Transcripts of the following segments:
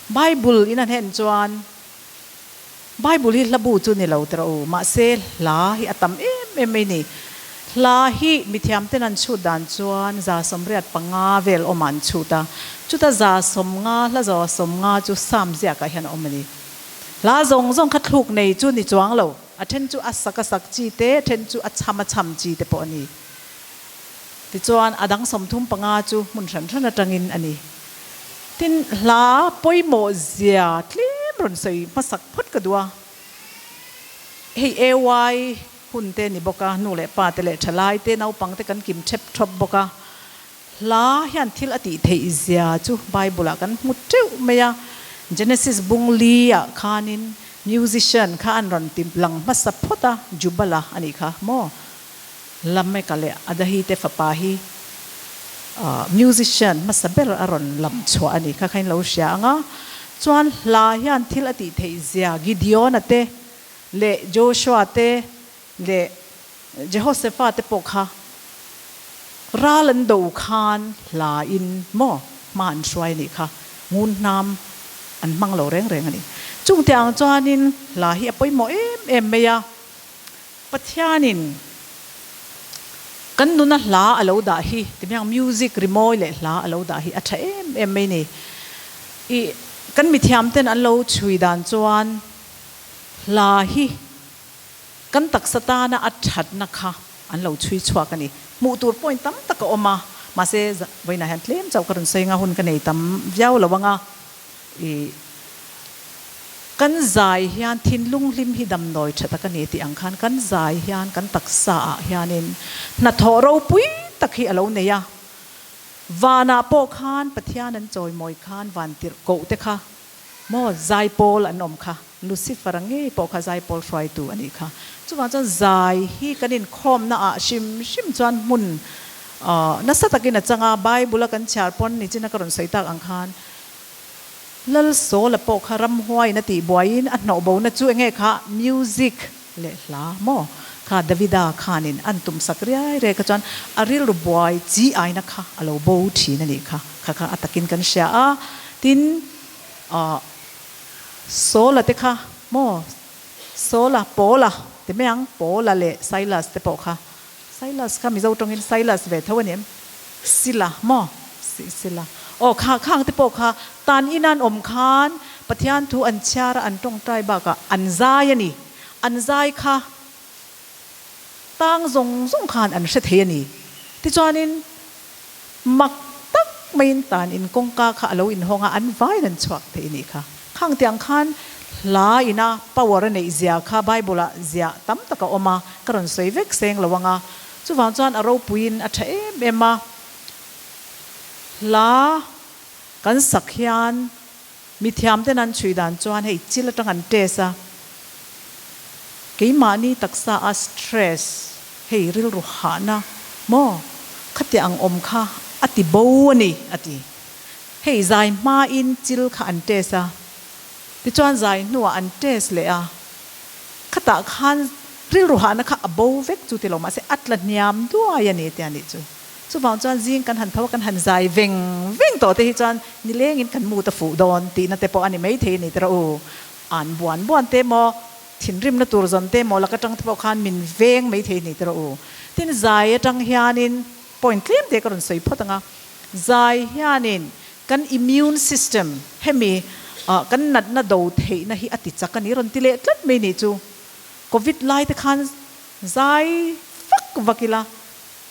Bible in an hen chuan Bible hi hla bu chu ni lo tawh u, mahse hla hi a tam em em mai ni. Hla hi mithiam ten an chhut dan chuan 85 vel awm ah an chhut a, chuta 150, hla 150 chu Psalm ziakah hian a awm a ni. Hla zawng zawng kha thluk nei chu ni chuang lo, a then chu a sak a sak chi te, a then chu a chham a chham chi te pawh a ni. Tichuan a dang 35 chu hmun hran hran atangin a ni. Tin, hla pawimawh zia tlem rawn sawi hmasak phawt ka duh a. Hei AY hun te ni bawk a, nu leh pa te leh thalai te, naupang te kan kim thep thawp bawk a. Hla hian thil a tih theih zia chu Bible ah kan hmu teuh mai a. Genesis bung li ah khanin musician kha an rawn ti lang hmasa phawt a, Jubala a nih kha maw? Lameka leh Adahi te fapa hi musician hmasa ber a rawn lam chhuah a ni kha kha in lo hria ang a. Chuan hla hian thil a tih theih zia Gideon-a te leh Joshua te leh Jehoshaphat te pawh kha ral an do khan hla in maw hma an hruai a nih kha. Ngun hnam an hmang lo reng reng a ni. Chungte ang chuanin hla hi a pawimawh em em mai a. Pathianin kan nuna hla a lo dah hi, timiang music rimawi leh hla a lo dah hi a tha em em mai ni. I kan mithiam ten an lo chhui dan chuan hla hi kan taksa tana a thatna kha an lo chhui chhuak a ni. Hmuh tur point tam tak a awm a, mahse vawiinah hian tlem chauh ka rawn sawi anga hun ka nei tam viau lo anga. I kan zai hian thinlung hlim hi damdawi tha tak a ni tih ang khan kan zai hian kan taksa ah hianin hnathawh ropui tak hi a lo nei a. Vanah pawh khan Pathian an chawimawi khan van tirh koh te kha maw zaipawl an awm kha Lucifer a ngei pawh kha zaipawl hruaitu a nih kha. Chuvang chuan zai hi kan inkhawmna ah hrim hrim chuan hmun nasa takin a chang a, Bible a kan chhiar pawn nichina ka rawn sawi tak ang khan Lal Sawla pawh kha ramhuaiin a tih buaiin a hnawh bona chu enge kha music leh hla maw kha Davida khanin an tum sak riai riai kha chuan a rilru buai chi aina kha a lo bo thin a nih kha kha kha a takin kan hria a tin ah Sawla te kha maw Sawla Paula ti mai ang Paula leh Silas te pawh kha Silas kha Mizo tawngin Silas ve tho a ni em? Sila maw? Sila. Aw kha khang te pawh kha tan in an awm khan Pathian thu an chhiar a an tawngtai bakah an zai a ni. An zai kha tang zawng zawng khan an hre thei a ni. Tichuanin mak tak maiin tan in kawngka kha a lo inhawng a, an vaiin an chhuak thei a nih kha. Khang tiang khan hla ina power a neih zia kha Bible ah ziah tam tak a awm a, ka rawn sawi vek seng lo ang a. Chuvang chuan a ropuiin a tha em em a. Hla kan sak hian mithiam ten an chhui dan chuan hei chil atang an test a, keimahni taksa a stress hei rilru hahna maw khatiang ang awm kha a ti bo a ni a ti. Hei zai hmain chil kha an test a, tichuan zai hnuah an test leh a, khatah khan rilru hahna kha a bo vek chu ti lo mahse a tla hniam duai a ni tia nih chu. Chuvang chuan zing kan han tho a, kan han zai veng veng tawh te hi chuan nilengin kan mut a fuh dawn tihna te pawh a ni maithei a ni tira u. An buan buan te maw, thinrimna tur zawn te maw lak atang te pawh khan min veng maithei a ni tira u. Tin zai atang hianin point tlem te ka rawn sawi phawt ang a, zai hianin kan immune system hemi kan natna do theihna hi a ti chak a ni rawn ti leh tlat mai nih chu. Covid lai te khan zai vak vak ila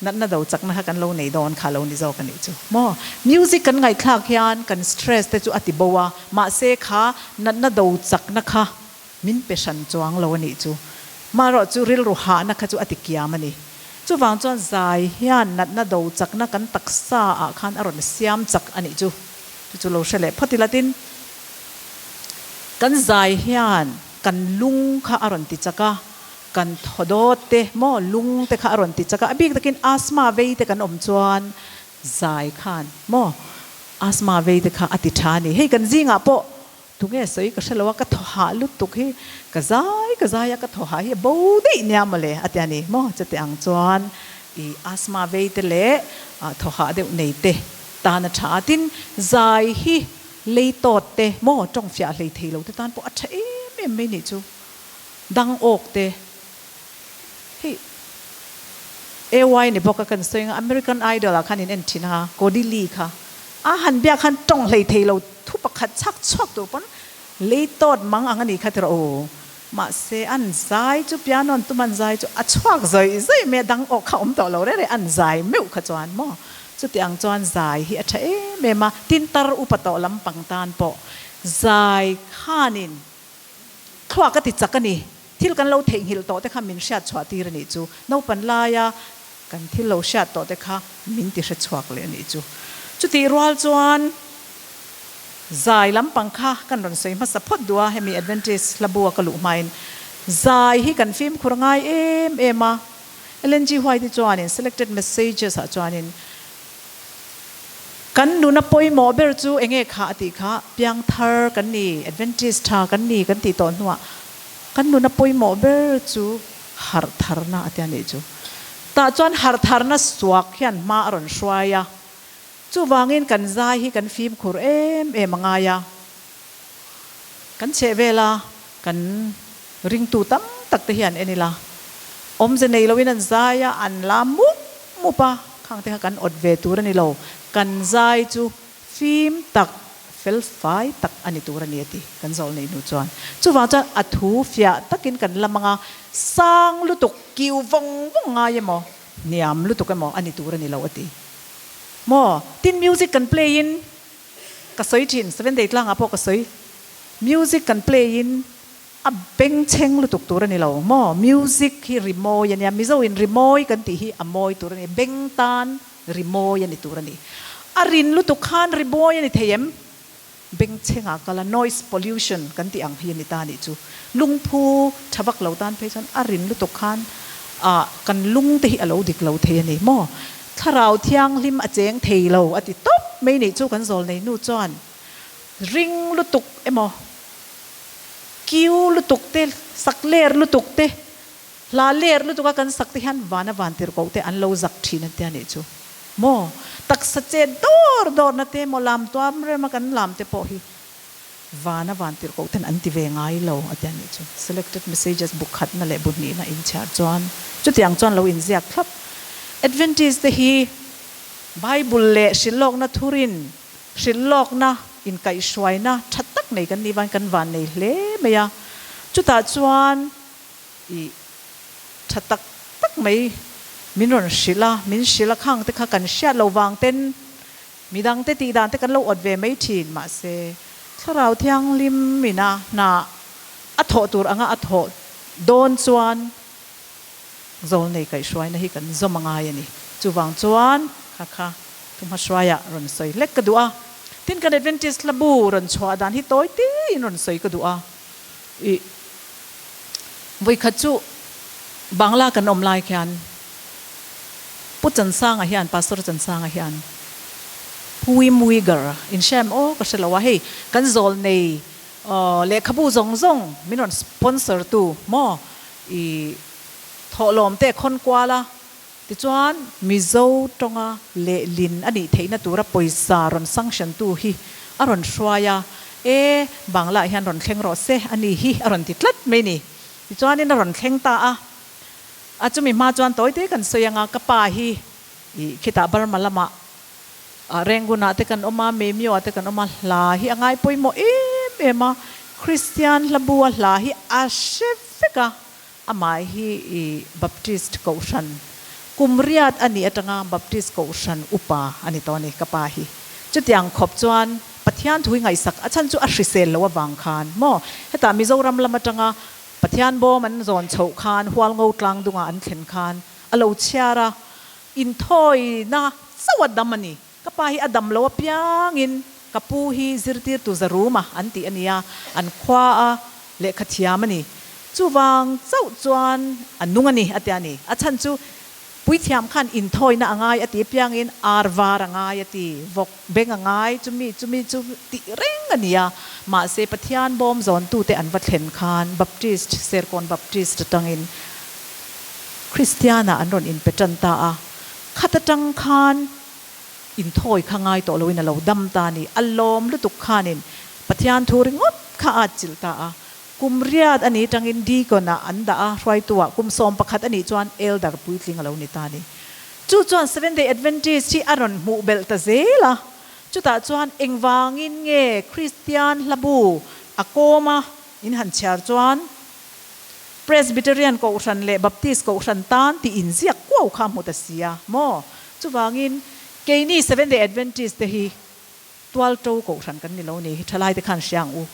Natna do chakna kha kan lo nei dawn kha lo ni zawk a nih chu maw. Music kan ngaihthlak hian kan stress te chu a ti bo a, mahse kha natna do chakna kha min pe hran chuang lo a nih chu. Marawh chu rilru hahna kha chu a ti kiam a ni. Chuvang chuan zai hian natna do chakna kan taksa ah khan a rawn siam chak a nih chu. Chu chu lo hre leh phawt ila tin kan zai hian kan lung kha a rawn ti chak a, Kan thaw dawt te maw lung te kha a rawn ti chak a, a bik takin asthma vei te kan awm chuan zai khan maw asthma vei te kha a ti tha a ni. Hei kan zingah pawh tunge sawi ka hre lo a, ka thaw hah lutuk hi ka zai ka zai a ka thaw hah hi a bo daih nia mawle a ti a ni maw chute ang chuan i asthma vei te leh thaw hah deuh nei te tan a tha a. Tin zai hi. Lei tawt te maw tawng fiah hlei thei lo te tan pawh a tha em em mai nih chu. Dang awk te hei AY ni bawk a kan sawi anga American Idol ah khan in en thin anga Cody Lee kha a han biak khan tawng hlei thei lo thu pakhat chhak chhuak tur pawn lei tawt mang ang a nih kha tirh aw. Mahse an zai chu piano an tum an zai chu a chhuak zawih zawih mai a dang awk kha awm tawh lo reng reng an zai meuh kha chuan maw. Chuti ang chuan zai hi a tha em em a, tin tar upa tawh lampang tan pawh zai khanin thluak a ti chak a ni. Thil kan lo theihnghilh tawh te kha min hriat chhuah tir a nih chu. Naupan laia kan thil lo hriat tawh te kha min ti hre chhuak leh a nih chu. Chutih rual chuan zai lampang kha kan rawn sawi hmasa phawt duh a, hemi Adventist hlabua ka luh hmain zai hi kan fimkhur ngai em em a. Ellen G. White-i chuanin Selected Messages ah chuanin Kan nuna pawimawh ber chu enge kha a tih kha, piangthar kan ni, Adventist tha kan ni kan tih tawh hnuah kan nuna pawimawh ber chu harhtharna a tia nih chu. Tah chuan harhtharna suak hian hma a rawn hruai a, chuvangin kan zai hi kan fimkhur em em a ngai a, kan chhehvel a kan Ringtu tam tak te hian en ila, awmze nei loin an zai a, an la mup mup a, khang te kha kan awt ve tur a ni lo, kan zai chu fim tak, fel fai tak a ni tur a ni a ti, kan zawl nei hnu chuan. Chuvang chuan a thu fiah takin kan lam anga sang lutuk, kiu vawng vawng ngai emaw, hniam lutuk emaw a ni tur a ni lo a ti. Maw? Tin music kan play in ka sawi thin, Seven Day tlangah pawh ka sawi, music kan play in A bengchheng lutuk tur a ni lo maw? Music hi rimawi a nia, Mizo in rimawi kan tih hi a mawi tur a ni, beng tan rimawi a ni tur a ni. A rin lutuk khan rimawi a ni thei em? Bengchheng ah kal a, noise pollution kan tih ang hi a ni ta nih chu. Lungphu tha vak lo tan phei chuan a rin lutuk khan ah kan lung te hi a lo dik lo thei a ni maw? Thlarau thianghlim a cheng thei lo a ti tawp mai nih chu kan zawl nei nu chuan ring lutuk emaw Kiu lutuk te, sak ler lutuk te, hla ler lutuk a kan sak te hian vana van tirhkoh te an lo zak thin an tia nih chu maw? Taksa chet dawr dawr na te maw lam tuam rem a kan lam te pawh hi vana van tirhkoh ten an ti ve ngai lo a tia nih chu. Selected Messages bu khatna leh bu hnihna inchhiar chuan chutiang chuan lo inziak thlap. Adventist te hi Bible leh hrilhlawkna thurin Hrilhlawkna, inkaihhruaina tha tak nei kan nih vangin kan van nei hle mai a, chutah chuan ih tha tak tak mai min rawn hrilh a, min hrilh a khang te kha kan hriat lo vang ten midang te tih dan te kan lo awt ve mai thin, mahse Thlarau Thianghlim ina hna a thawh tur anga a thawh dawn chuan Zawlnei kaihhruaina hi kan zawm a ngai a ni. Chuvang chuan kha kha thumha hruaiah rawn sawi hlek ka duh a. Tin kan Adventist hlabu rawn chhuah dan hi tawi tiin rawn sawi ka duh a. Ih vawikhat chu Bangla kan awm lai khian Pu Chansanga hian, Pastor Chansanga hian Pu Wim Wigger in hria em aw ka hre lo a, hei kan zawlnei lehkhabu zawng zawng min rawn sponsor tu maw I thawhlawm te khawn kual a, tichuan Mizo tawnga lehlin a nih theihna tura pawisa rawn sanction tu hi a rawn hruai a, e Bangla ah hian rawn thleng rawh se a ni hi a rawn ti tlat mai ni. Tichuanin a rawn thleng ta a, a chumi hma chuan tawi te kan sawi anga ka pa hi i khitah Burma lamah Rangoon ah te kan awm a, Memyo ah te kan awm a, hla hi a ngai pawimawh em em a, Kristian hlabu a hla hi a hre vek a, amah hi i Baptist Kohhran kum riat a nih atanga Baptist Kohhran upa a ni tawh a ni ka pa hi. Chutiang khawp chuan Pathian thu hi ngaihsak a chhan chu a hrisel lo avang khan maw hetah Mizoram lam atanga Pathian bawm an zawn chhoh khan Hualngo tlang dungah an thlen khan a lo chhiar a, Inthawina chauh a dam a ni. Ka pa hi a dam lo apiangin ka pu hi zirtirtu Zaruma an tih a nia, an khua a lehkha thiam a ni. Chuvang chauh chuan a nung a ni a ti a ni. A chhan chu puithiam khan inthawina a ngai a ti apiangin ar var a ngai a ti, vawk beng a ngai, chumi chumi chu tih reng a ni a. Mahse Pathian bawm zawntute an va thlen khan Baptist, Serkawn Baptist atangin Kristiana an rawn inpe tan ta a, khat atang khan Inthawi kha ngai tawh loin a lo dam ta a ni. A lawm lutuk khanin Pathian thu ringawt kha a atchilh ta a. Kum riat a nih tangin deacon ah an dah a, hruaitu ah kum 11 a nih chuan elder puitling a lo ni ta a ni. Chu chuan Seventh Day Adventist hi a rawn hmuh belh ta zel a. Chutah chuan engvangin nge Kristian hlabu a kawm a in han chhiar chuan Presbyterian Kohhran leh Baptist Kohhran tan tih inziak kuau kha a hmu ta si a maw? Chuvangin keini Seventh Day Adventist te hi Tualto Kohhran kan ni lo ni hi thalai te khan hria ang u.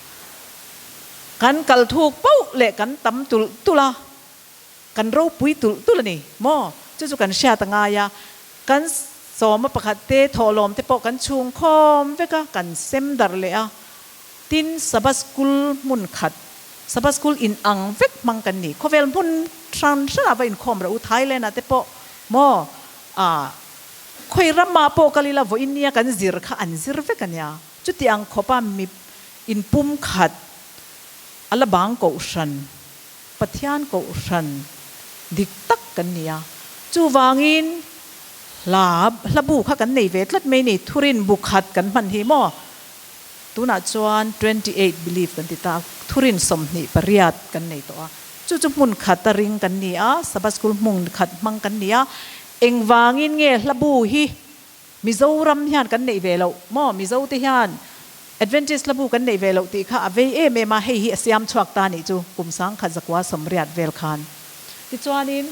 Kan kal thuk poh leh kan tam tulh tulh a, kan ropui tulh tulh a ni maw? Chu chu kan hriat a ngai a, kan sawma pakhat te thawhlawm te pawh kan chhung khawm vek a, kan sem darh leh a. Tin, Sabbath School hmun khat, Sabbath School in ang vek hmang kan ni. Khawvel hmun hran hranah va inkhawm reh u, Thailand ah te pawh maw ah khawi ramah pawh kal ila vawiin nia kan zir kha an zir vek a nia. Chuti ang khawpa mi inpum khat a la bang kohhran, Pathian kohhran dik tak kan ni a. Chuvangin hla hlabu kha kan nei ve tlat mai ni, thurin bu khat kan hman hi maw? Tunah chuan 28 belief kan ti ta, thurin 28 kan nei tawh a. Chu chu hmun khat a ring kan ni a, Sabbath School hmun khat hmang kan ni a. Engvangin nge hlabu hi Mizoram hian kan neih ve loh maw? Mizo te hian Adventist hlabu kan neih ve loh tih kha a vei em em a, hei hi a siam chhuak ta nih chu kum 1980 vel khan. Tichuanin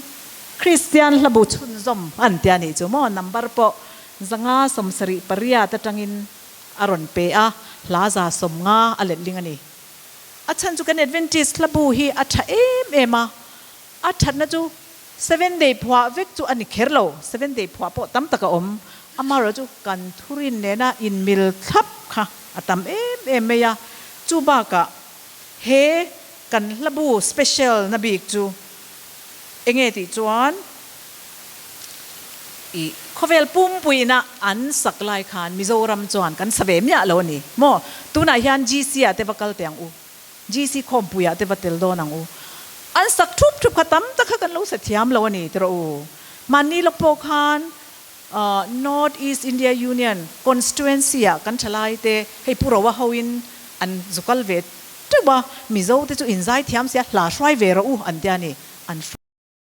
Kristian hlabu chhunzawm an tia nih chu maw? Number pawh 578 atangin a rawn pe a, hla 150 a letling a ni. A chhan chu kan Adventist hlabu hi a tha em em a, a thatna chu Seventh Day phuah vek chu a ni kher lo, Seventh Day phuah pawh tam tak a awm, amaherawh chu kan thurin nena inmil thlap kha a tam em em mai a, chu bakah he kan hlabu special na bik chu enge tih chuan, I khawvel pumpuiina an sak lai khan Mizoram chuan kan sa ve miah lo a ni maw? Tunah hian GC ah te va kal teh ang u, GC khawmpui ah te va tel dawn ang u. An sak thup thup kha tam tak kha kan lo sa thiam lo a ni tiraw u. Mahni lawk pawh khan North East India Union constituency ah kan thalai te hei Pu Roa hoin an zu kal ve teuh a, Mizo te chu inzai thiam sia hla hruai ve rawh u an tia a ni. An.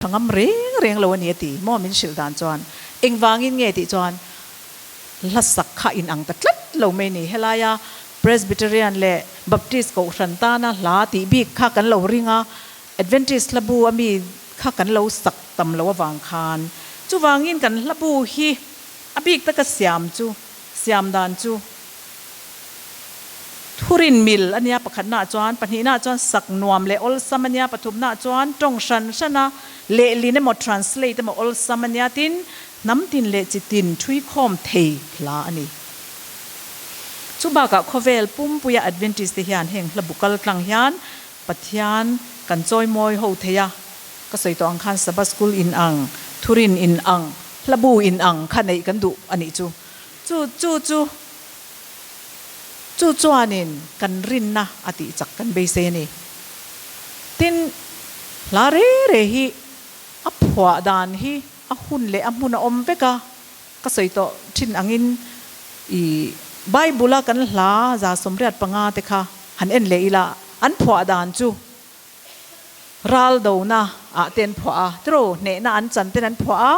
Ka ngam reng reng lo a ni a ti maw min hrilh dan chuan engvangin nge tih chuan hla sak kha in ang ta tlat lo mai ni. Helaia Presbyterian leh Baptist kohhran tana hla tih bik kha kan lo ring a, Adventist hlabu a mi kha kan lo sak tam lo avang khan chuvangin kan hlabu hi a bik taka siam chu siam dan chu Thurin mil a nia pakhatnaah chuan, pahnihnaah chuan sak nuam leh awlsam a nia, pathumnaah chuan tawng hran hrana lehlin emaw translate emaw awlsam a nia tin hnam tin leh chi tin thuikhawm thei hla a ni. Chu bakah khawvel pumpuia Adventist te hian heng hla bu kal tlang hian Pathian kan chawimawi ho thei a, ka sawi tawh ang khan Sabbath School in ang, thurin in ang, hla bu in ang kha neih kan duh a nih chu. Chu chu chu Chu chuanin kan rinna a tih chak kan beisei a ni. Tin, hla re re hi a phuah dan hi a hun leh a hmun a awm vek a, ka sawi tawh thin angin i Bible-a kan hla 85 te kha han en leh ila, an phuah dan chu ral dona ah te an phuah a, tiraw hnehna an chan ten an phuah a,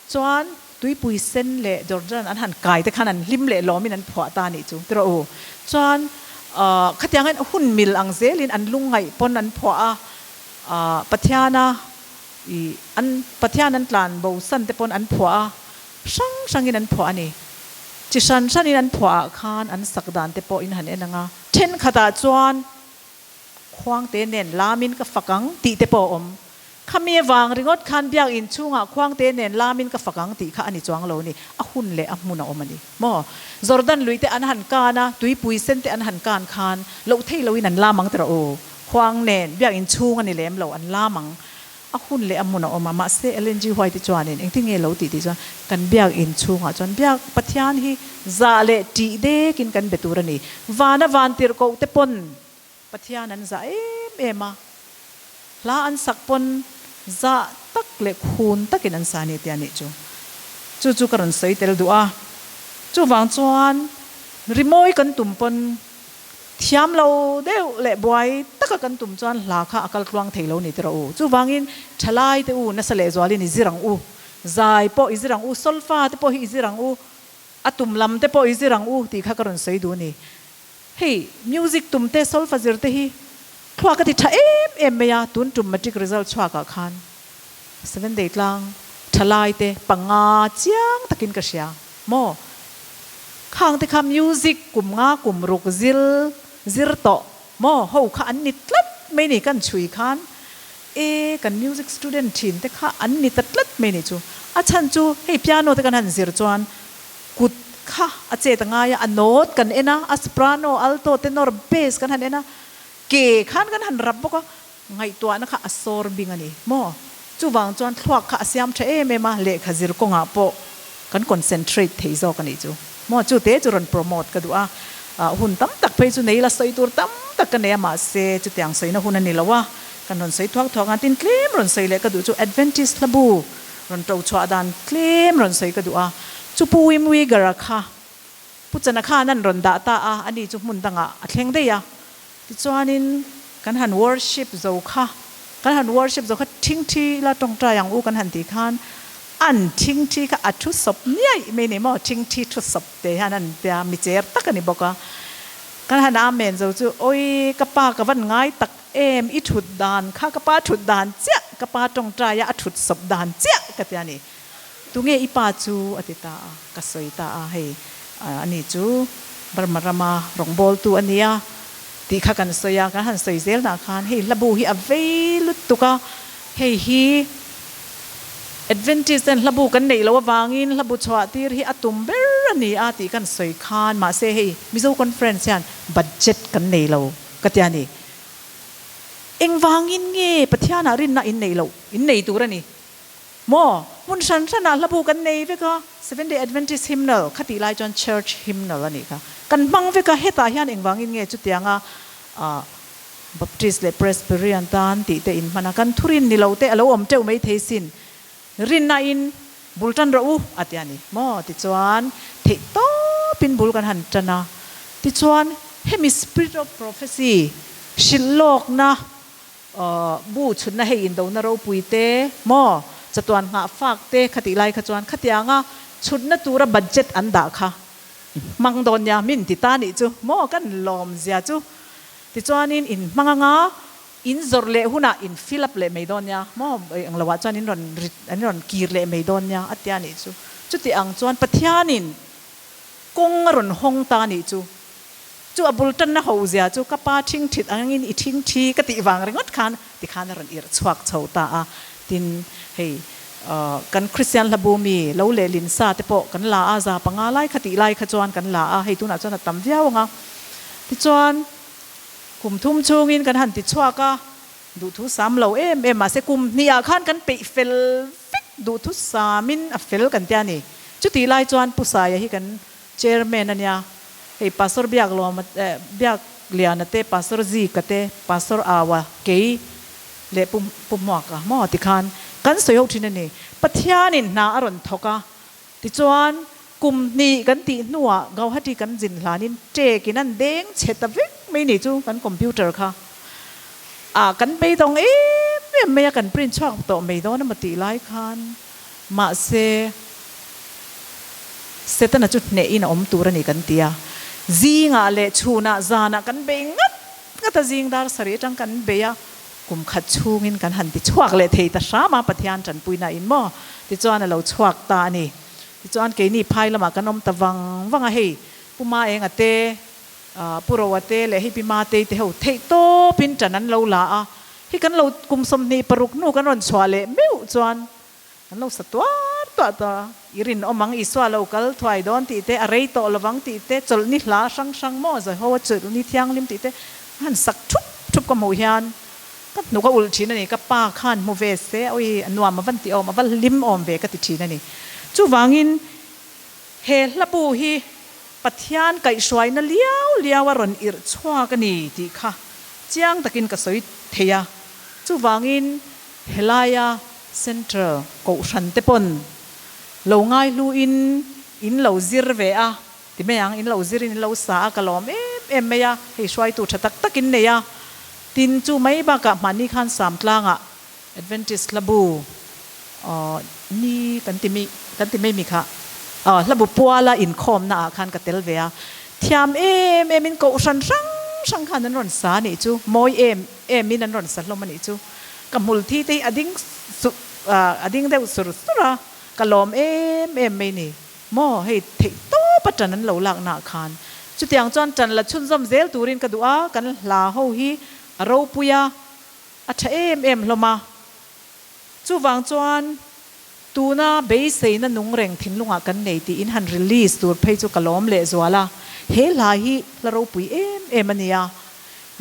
Chuan tuipui sen leh Jordan an han kai te khan an hlim leh lawmin an phuah ta anih chu ti rawh u. Chuan khatiangin hun mil ang zelin an lungngaih pawn an phuah a, Pathiana i an Pathian an tlan bo san te pawn an phuah a, hrang hrangin an phuah a ni. Chi hran hranin an phuah ah khan an sak dan te pawh in han en ang a. Thenkhatah chuan Khuangte nen lamin ka fak ang tih te pawh a awm. Khami avang ringawt khan biakinn chhungah khuangte nen lamin ka fak ang tih kha a ni chuang lo ni. A hun leh a hmun a awm a ni maw? Jordan lui te an han kan a, tuipui sen te an han kan khan loh thei loin an lam ang tiraw u. Khuang nen biakinn chhung a ni lem lo, an lam ang. A hun leh a hmun a awm a, mahse Ellen G. White-i chuanin engtin nge lo tih tih chuan kan biakinn chhungah chuan biak Pathian hi zah leh tih dekin kan be tur a ni. Vana van tirhkoh te pawn Pathian an zah em em a, hla an sak pawn zah tak leh khun takin an sa a ni tia nih chu. Chu chu ka rawn sawi tel duh a. Chuvang chuan rimawi kan tum pawn thiam lo deuh leh buai taka kan tum chuan hla kha a kal tluang thei lo ni tiraw u. Chuvangin thalai te u nasa lehzualin i zir ang u, zai pawh i zir ang u, solfa te pawh hi i zir ang u, a tum lam te pawh i zir ang u tih kha ka rawn sawi duh a ni. Hei music tum te solfa zir te hi thluak a ti tha em em mai a, tun tum matric result chhuakah khan Seven day tlang thalai te panga chiang takin ka hria maw? Khang te kha music kum nga kum ruk zil zir tawh maw? Ho kha an ni tlat mai ni kan chhui khan e kan music student thin te kha an ni ta tlat mai ni chu. A chhan chu hei piano te kan han zir chuan kut kha a chet a ngai a, a note kan en a, a soprano, alto, tenor, bass kan han en a, ke khan kan han rap bawk a, Ngaihtuahna kha a sawr bing a ni maw? Chuvang chuan thluak kha a siam tha em em a, lehkha zir kawngah pawh kan concentrate thei zawk a nih chu maw? Chu te chu rawn promote ka duh a, hun tam tak phei chu nei la sawi tur tam tak ka nei a, mahse chutiang sawina hun a ni lo a, kan rawn sawi thuak thuak a, tin tlem rawn sawi leh ka duh chu Adventist hlabu rawn to chhuah dan tlem rawn sawi ka duh a, chu Pu Wim Wigger-a kha Pu Chana khan an rawn dah ta a, ani chu hmun dangah a thleng daih a, Tichuanin kan han worship zo kha, kan han worship zo kha thingthi ila tawngtai ang u kan han tih khan an thingthi kha a thu sawp niaih mai ni maw, thingthi thu sawp te hian an tia mi cher tak a ni bawk a. Kan han amen zo chu awi ka pa ka van ngai tak em i thut dan kha ka pa thut dan chiah ka pa tawngtai a a thut sawp dan chiah ka ti a ni. Tunge i pa chu a ti ta a, ka sawi ta a, hei ani chu Burma rama rawngbawltu a nia tih kha kan sawi a, kan han sawi zel dah khan hei hlabu hi a vei lutuk a, hei hi Adventist ten hlabu kan neih loh avangin hlabu chhuah tir hi a tum ber a ni a tih kan sawi khan mahse hei Mizo Conference hian budget kan nei lo ka ti a ni. Engvangin nge Pathianah rinna in neih loh in nei tur a ni. Maw? Hmun hran hranah hlabu kan nei vek a, Seventh Day Adventist Hymnal kha tih lai chuan Church Hymnal a nih kha. Kan hmang vek a, hetah hian engvangin nge chutianga Baptist leh Presbyterian tan tih te inhman a, kan thurin ni lo te a lo awm teuh mai thei sin. Rinna in bul tan rawh u a ti a ni. Maw? Tichuan theih tawpin bul kan han tan a. Tichuan hemi Spirit of Prophecy hrilh lawkna Bu chhunna hei indona ropui te maw chatuan nghah fak te khatih lai kha chuan khatianga chhutna tura budget an dah kha i hmang dawn nia min ti ta nih chu maw kan lawm zia chu tichuanin in hmang anga in zawrh leh hunah in fill up leh mai dawn nia maw englo ah chuan in rawn rit an rawn kir leh mai dawn nia a tia nih chu chuti ang chuan Pathianin kawng a rawn hawng ta nih chu. Chu a bul tanna ho zia chu ka pa thing thit angin i thing thi ka tih vang ringawt khan tikhan a rawn irh chhuak chho ta a. Tin, hei kan Kristian hlabu mi lo leh lin sa te pawh kan la a, za panga lai kha tih lai kha chuan kan la a, hei tunah chuan a tam viau ang a. Tichuan, kum thum chhungin kan han ti chhuak a, duhthu sam lo em em mahse kum hnihah khan kan peih fel vek duhthusamin a fel kan tia ni. Chutih lai chuan Pu Saia hi kan Chairman a nia, hei Pastor Biaklawma Biakliana te, Pastor Zika te, Pastor Aua, kei leh Pu Pu Hmuaka maw tikhan kan sawi ho thin a ni. Pathianin hna a rawn thawk a, tichuan kum hnih kan tih hnuah Gauhati kan zin hlanin ṭekin an deng chhe ta vek mai ni chu kan computer kha ah kan beidawng em em mai a, kan print chhuak tawh mai dawn emaw tih lai khan Mahse, Setana chu hnehin a awm tur a ni kan ti a. Zingah leh chhunah zanah kan bei ngat ngat a, zing dar sarih atang kan bei a, kum khat chhungin kan han ti chhuak leh thei ta hram a, Pathian tanpuina in maw? Tichuan a lo chhuak ta a ni. Tichuan keini phai lamah kan awm ta vang vang a, hei Pu Maenga te, Pu Roa te leh hei Pi Matei te ho theih tawpin tan an lo la a, hei kan lo kum 26 hnu kan rawn chhuah leh meuh chuan An lo sa tuar tuah ta. I rinawm ang, Isua lo kal thuai dawn tih te, a rei tawh lovang tih te, chawlhni hla hrang hrang maw, Jehowa chawlhni thianghlim tih te a han sak thup thup ka hmuh hian ka hnuk a ulh thin a ni. Ka pa khan hmu ve se, awi a nuam a van ti awm, a va hlim awm ve ka ti thin a ni. Chuvangin he hlabu hi Pathian kaihhruaina liau liau a rawn irh chhuak a ni tih kha chiang takin ka sawi thei a. Chuvangin Helaia Central Kohhran te pawn lo ngaihlu in in lo zir ve a. Ti mai ang, in lo zirin in lo sa a, ka lawm em em mai a, hei hruaitu tha tak tak in nei a. Tin, chu mai bakah hmanni khan Samtlangah Adventist hlabu aw ni kan ti mi kan ti mai mi kha aw hlabu puala inkhawmna ah khan ka tel ve a, thiam em em in kohhran hrang hrang khan an rawn sa anih chu, mawi em em in an rawn sa hlawm anih chu, ka hmul thi te hi a ding su a ding deuh sur sur a, ka lawm em em mai ni. Maw hei theih tawp a ṭan an lo laknaah khan chutiang chuan ṭan la chhunzawm zel turin ka duh a, kan hla ho hi a ropui a, a ṭha em em hlawm a. Chuvang chuan tuna beiseina nung reng thinlungah kan nei tiin han release tur phei chu ka lawm lehzual a, he hla hi hla ropui em em a nia.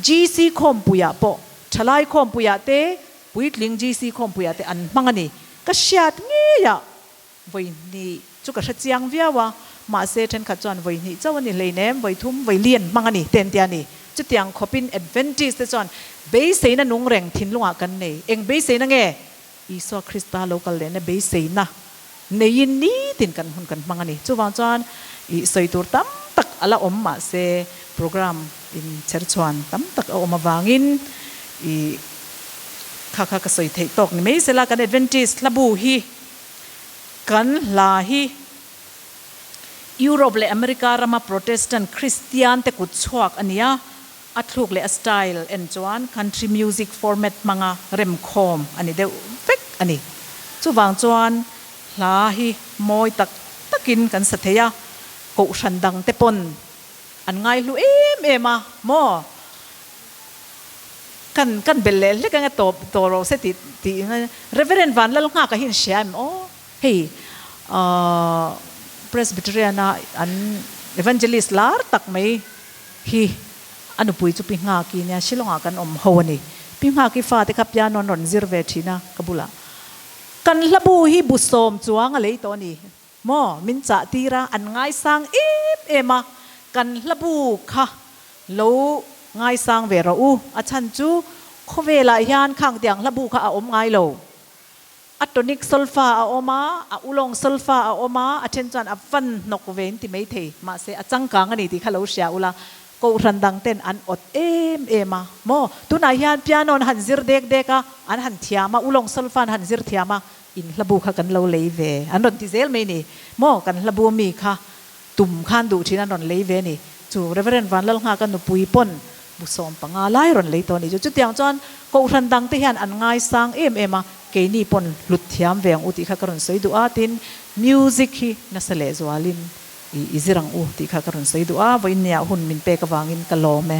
GC Khawmpuiah pawh ṭhalai Khawmpuiah te, puitling GC Khawmpuiah te an hmang a ni. Ka hriat ngeiah Vawi hnih chu ka hre chiang viau a, mahse thenkhat chuan vawi hnih chauh a ni hleinem, vawi thum, vawi li an hmang a ni te an ti a ni. Chutiang khawpin Adventist te chuan beiseina nung reng thinlungah kan nei. Eng beiseina nge? Isua Krista lo kal lehna beiseina neiin nitin kan hun kan hmang a ni. Chuvang chuan ih sawi tur tam tak a la awm mahse program in chher chhuan tam tak a awm avangin ih kha kha ka sawi theih tawk ni mai sela kan Adventist hlabu hi Kan hla hi Europe leh America rama Protestant Kristian te kut chhuak a ni a, a thluk leh a style en chuan country music format hmanga remkhawm a ni deuh vek a ni. Chuvang chuan hla hi mawi tak takin kan sa thei a, kohhran dang te pawn an ngaihlu em em a maw? Kan kan bel leh hlek anga tawp tawh rawh se tih tih Reverend Vanlal Nghaka hi in hria em aw? Hei ahh Presbyterian a an Evangelist lar tak mai hi a nupui chu Pi Nghaki nia Shillong ah kan awm ho a ni. Pi Nghaki fate kha piano an rawn zir ve thin a ka bulah. Kan hlabu hi bu sawm chuang a lei tawh a ni maw? Min chah tir a an ngaisang em em a kan hlabu kha Lo ngaisang ve rawh u, a chhan chu khawvelah hian khang tiang hla bu kha a awm ngai lo. A tonic solfa a awm a, a ulawng solfa a awm a, a then chuan a van hnawk ve in ti mai thei, mahse a changkang a ni tih kha lo hria ula, kohhran dang ten an awt em em a maw? Tunah hian piano an han zir dek dek a, an han thiam a, ulawng solfa an han zir thiam a, in hla bu kha kan lo lei ve an rawn ti zel mai ni maw? Kan hla bu mi kha Tum khan duh thin an rawn lei ve a ni. Chu Reverend Vanlalnghaka nupui pawn bu 15 lai rawn lei tawh a ni chu. Chutiang chuan Kohhran dang te hian an ngaisang em em a, keini pawn hlut thiam ve ang u tih kha ka rawn sawi duh a, tin music hi nasa lehzualin i zir ang u tih kha ka rawn sawi duh a, vawiinniah hun min pek avangin ka lawm e.